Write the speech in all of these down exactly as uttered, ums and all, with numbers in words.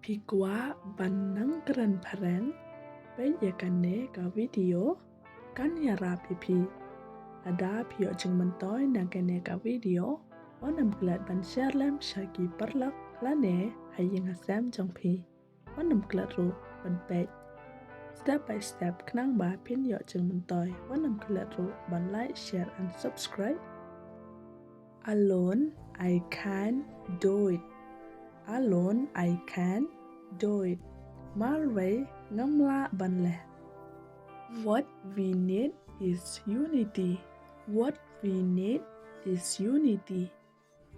Phi kwah ban nang kren phareng? Peit ïa kane ka video kan ïarap ïa phi. Lada phi ïoh jingmyntoi na kane ka video, wat nym klet ban share lem sha ki paralok lane ha ïing ha sem jong phi. Wat nym klet ruh ban peit step by step khnang ba phin ïoh jingmyntoi. Wat nym klet ruh ban like, share and subscribe. Alone, I can't do it. Alone, I can't do it. Marwei ngam lah ban leh. What we need is unity. What we need is unity.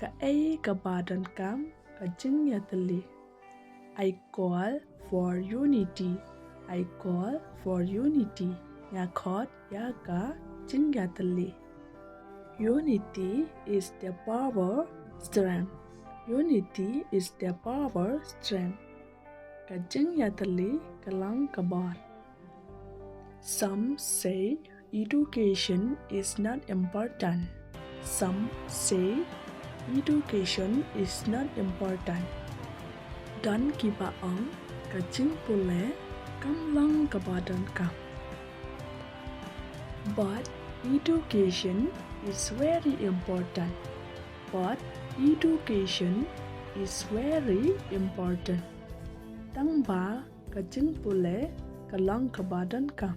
Kaei kaba donkam ka jingïatylli. I call for unity. I call for unity. Nga khot ïa ka jingïatylli. Unity is the power strength. Unity is the power strength. Ka jingïatylli ka long ka bor. Some say education is not important. Some say education is not important. Don kiba ong ka jingpule kam long kaba donkam. But education is very important. But education is very important. Tang ba ka jingpule ka long kaba donkam.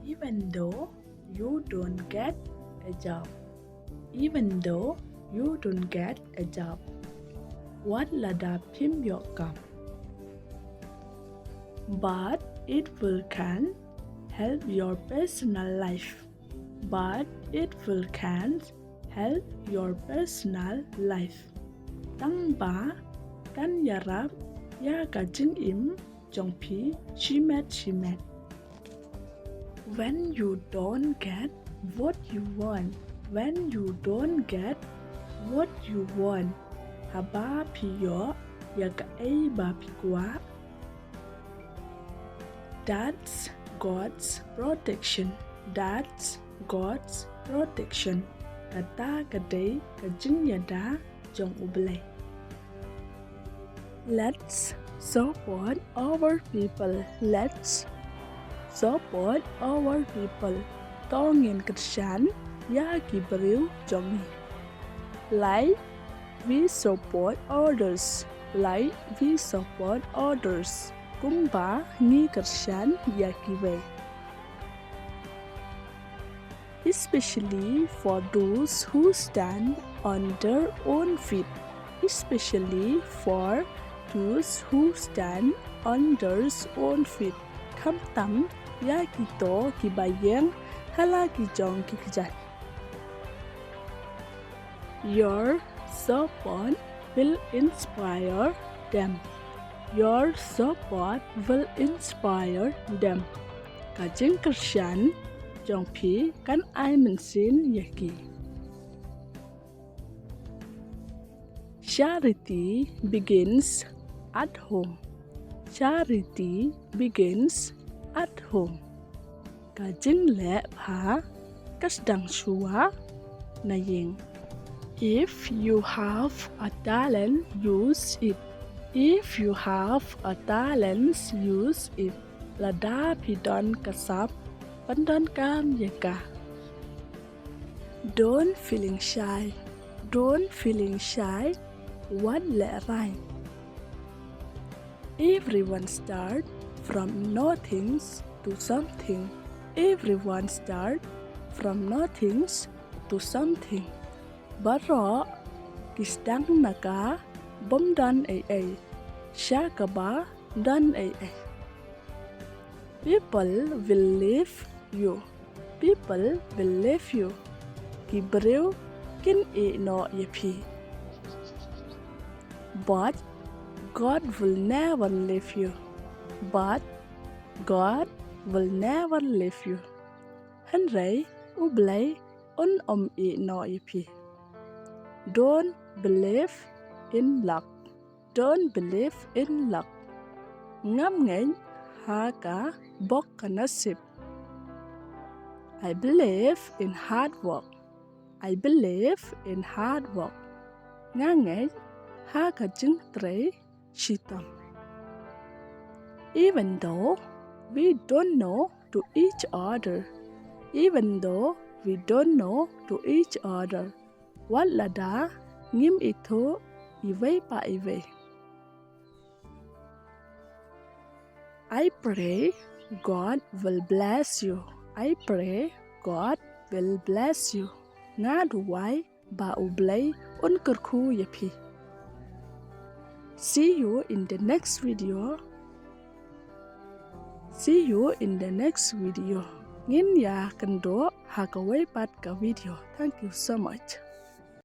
Even though you don't get a job. Even though you don't get a job. Wat lada phim ïoh kam. But it will can help your personal life. But it will can help your personal life. Tang ba kan ïarap ïa ka jingim jong phi shimet shimet. When you don't get what you want, when you don't get what you want, haba phi ïoh ïa kaei ba phi kwah, that's God's protection. That's God's protection. Kata ka dei ka jingïada jong U Blei. Let's support our people. Let's support our people. To ngin kyrshan ïa ki briew jong ngi. Like we support others. Like we support others. Kumba ngi kyrshan ïa kiwei. Especially for those who stand on their own feet. Especially for those who stand on their own feet. Khamtam ïa kito kiba ïeng ha la ki jong ki kjat. Your support will inspire them. Your support will inspire them. Ka jingkyrshan jong phi kan ai mynsiem ïa ki. Charity begins at home. Charity begins at home. Ka jingleh bha ka sdang shuwa na ïing. If you have a talent, use it. If you have a talent, use it. Lada phi don ka sap, pyndonkam ïa ka. Don't feeling shy. Don't feeling shy. Wat lehrain. Everyone start from nothing to something. Everyone start from nothing to something. Baroh ki sdang na ka bym don ei ei sha kaba don ei ei. People will leave you. People will leave you. Ki briew kin ïeh noh ïa phi. But God will never leave you. But God will never leave you. Hynrei U Blei un ym ïeh noh ïa phi. Don't believe in luck. Don't believe in luck. Ngam ngeit ha ka bok ka nasib. I believe in hard work. I believe in hard work. Nga ngeit ha ka jingtrei shitom. Even though we don't know to each other. Even though we don't know to each other. Wat lada ngim ithuh iwei pa iwei. I pray God will bless you. I pray God will bless you. Nga duwai ba U Blei un kyrkhu ïa phi. See you in the next video. See you in the next video. Ngin ïa kynduh ha kawei pat ka video. Thank you so much.